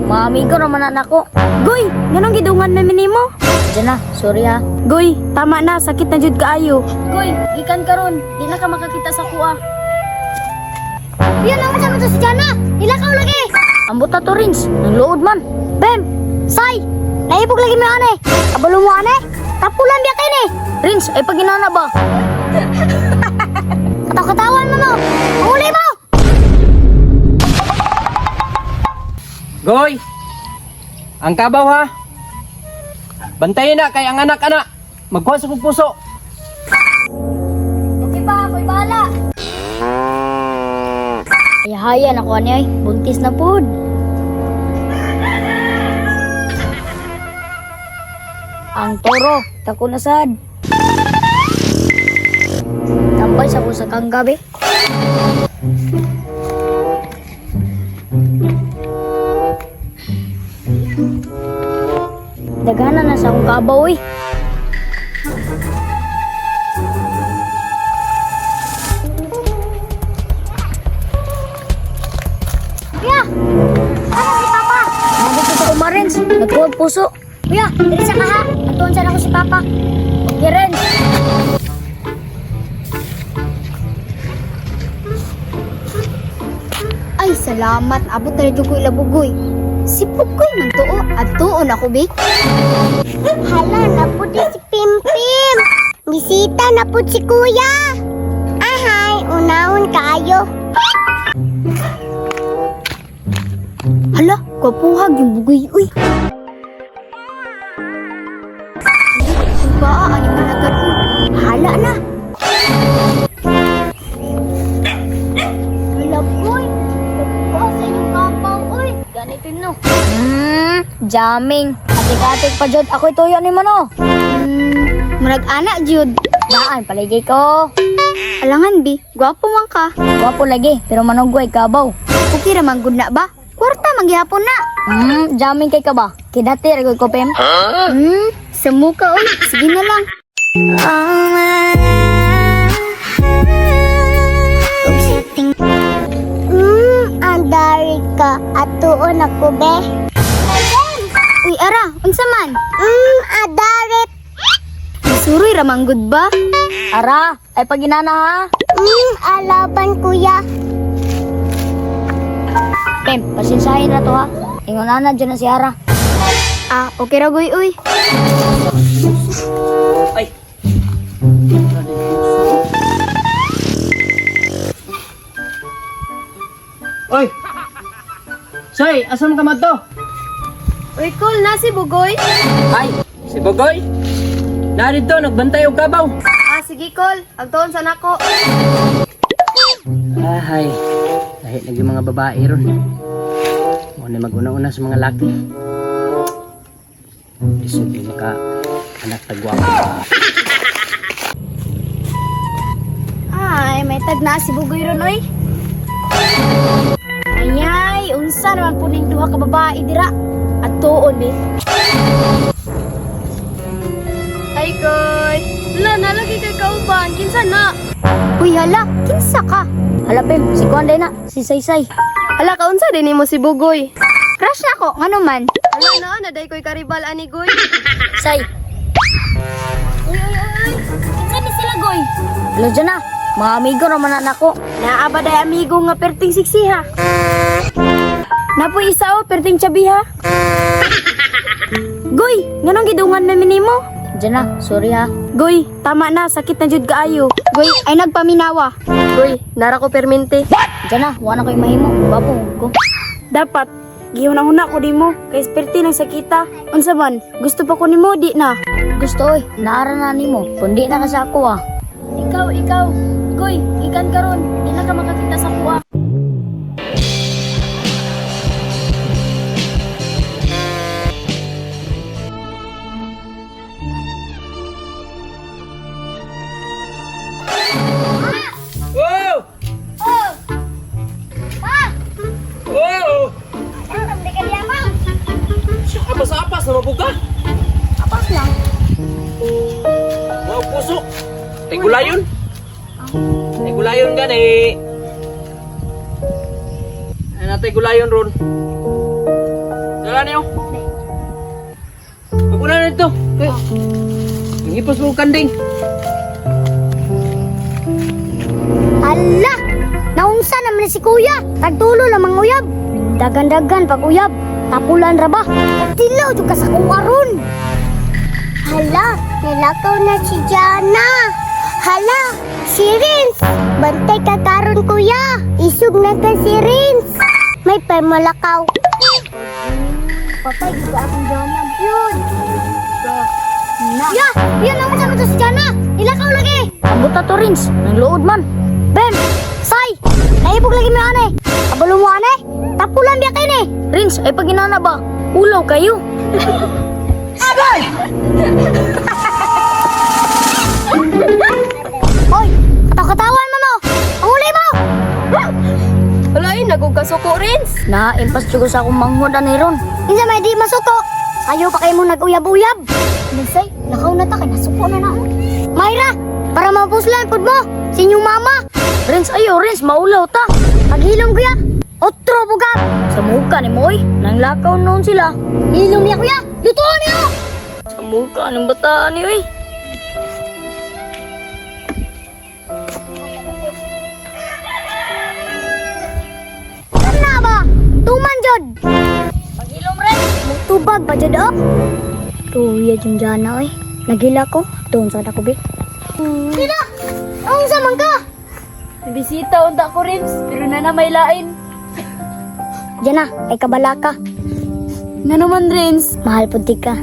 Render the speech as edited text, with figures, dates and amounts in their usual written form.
Mga amigo naman na nako. Goy, nganong gidungan na minimo? Diyan na, sorry ha. Goy, tama na, sakit na jud kaayo. Goy, gikan karon, di na ka makakita sa kuha. Kuya, naman sa to si Jana. Nilakaw lagi. Ambot na to, Rins. Nang man. Bem! Say! Naibog lagi mo ane. Abalo mo ane. Tapulan biya kini. Rins, ay paginana ba? Kataw-katawan mo mo. Huli mo! Goy! Ang kabaw ha! Bantayin na kay ang anak-anak! Magkuha sa kong puso! Okay pa, ako'y bahala. Ay, haya na ko ani ay. Buntis na pud. Ang toro, tako na sad. Tambay sa ko sa kanggabi. Daghanan na sa akong kabaw eh. Kuya! Ano si Papa? Nandito sa Umarens. Nagkuhag puso. Kuya, diri sa kaha. Atuon sana ko si Papa. Okay, Rens. Ay, salamat. Abot na rin ko ilabugoy. Si Pugoy man tuo. Adtuon ako, bi. Hala, napudi si Pimpim. Bisita na po si Kuya. Ahay, unahon kaayo. Hala, kapuhag yung bugoy, uy. Ba, ani man agad, uy. Hala na. Hala, boy. Nagkuha sa inyong kapaw, uy. Ganito no. Jamming. Atik-atik pa jud. Ako'y tuyo ni mano. Murag ana, jud. Daan, paligay ko. Alangan, bi. Gwapo man ka. Gwapo lagi, pero manugway kabaw. Okay ra man gud na ba? Kwarta manggihapon na. Jamming kay ka ba? Kidati, ragoy ko, Pem. Sa muka, uy. Sige na lang. Andari ka. Atuon ako, be. Uy, ara, unsa man? Adarit. Suroy ra man gud ba? Ara, ay paginana ha. Alaban, kuya. Pem, pasinsahin na to ha. Ingon na dyan na si Ara. Ah, okay ra goy, uy. Ay! Oy! Say, asa man ka madto? Uy, cool na si Bugoy. Ay, si Bogoy! Narito, nagbantay og kabaw! Ah, sige, Col. Agtuon sa nako. Ahay, dahil lagi mga babae ron. Mo na maguna-una sa mga laki. Lisod yung maka anak tagwapo. Ay, may tag na si Bugoy ron, oy. Ayay, unsa naman po ning duha ka babae dira. Adtuon eh. Ay, Koy. Hala, nalagi kay kauban. Kinsa na? Uy, hala, kinsa ka? Hala, Pem, si Kuan na, si Saysay. Hala, kaunsa din nimo si Bugoy. Crush na ko, ngano man? Hala na, naday ko'y karibal ani Goy. Say. Uy, uy, uy. Kinsa ni sila, Goy? Hala dyan na, mga amigo naman na nako. Naa ba day amigo nga perting siksi ha? Napoy isa o, perting tsabi ha? Goy, nganong gidungan na minimo? Diyan na, sorry ha. Goy, tama na, sakit na jud kaayo. Goy, ay nagpaminawa. Goy, nara ko permente. Diyan na, wala ko'y mahimo. Gwapo ko. Dapat, gihuna-huna ko nimo kay perti nang sakita. Unsa man, gusto pa ko nimo di na. Gusto oy, naara na nimo. Kundi na ka sa ako ah. Ikaw, ikaw. Goy, ikan karon, di na ka makakita sa kuha. Wow! Oh! Pa! Wow! Ang di ka niya, ma. Apas-apas na mabuga! Apas lang. Wow, puso! Ay gulayon! Ay gulayon gani! Ay natay gulayon ron. Dara niyo. Paguna na dito. Eh, Ngipos mo kanding. Ala! Naunsa naman ni si kuya. Tagtulo lamang uyab. Dagan-dagan pag uyab. Tapulan ra ba? Tilaw jud ka sa kong aron. Hala, nilakaw na si Jana. Hala, si Rins. Bantay ka karon kuya. Isog na ka si Rins. May pamalakaw. Patay jud ka akong Jana. Yun. Ya, yan ang sama to si Jana. Ilakaw lagi. Ambot na to Rins, nang luod man. Bem, Say, naibog lagi mo ane. Abalo mo ane. Tapulan biya kini. Rins, ay pag inana ba? Ulaw kayo. Agay! Hoy, kataw-katawan mo no. Ang uli mo. Wala ay, nagugkasuko, Rins. Na, impas jugo sa akong manghod ani ron. Insa may di masuko. Sayo pa kay mo nag-uyab-uyab. Binsay, lakaw na ta kay nasuko na na. Mayra, para mapuslan pud mo sa inyong mama. Rins ayo, Rins maulaw ta. Paghilom kuya. Otro bugak. Sa muka ni mo oy, nang lakaw noon sila. Hilom niya kuya, lutuan niyo. Sa muka ng bataan ni oy. Kana ba? Tuman jod. Paghilom rin. Tubag ba jod oh? Tuya jud jana oy. Nagila ko, tuon sa ko bi. Sila! Ang sa man ka? Bisita unta ko, Rins, pero na may lain. Diyan na, ay kabala ka. Nga naman, Rins. Mahal pud ti ka.